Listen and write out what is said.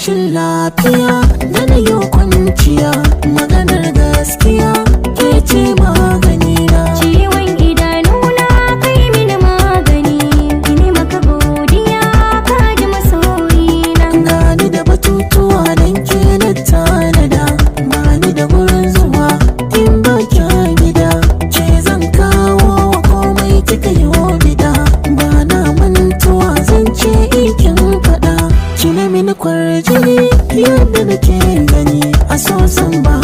Rashin lafiya da na yi kwanciya, maganar gaskiya, ke ce maganina. Ciwon idanuna kai mini magani, ini maka godiya ka ji masoyina. Gani da batutuwa don ke na tanada, bani da gurin zuwa in ba kya gida. Ke zan kawo wa komai kika yi bida, ba na mantuwa zan ce ikin faɗa. Kina mini kwarjini yadda nake gani, a so zan ba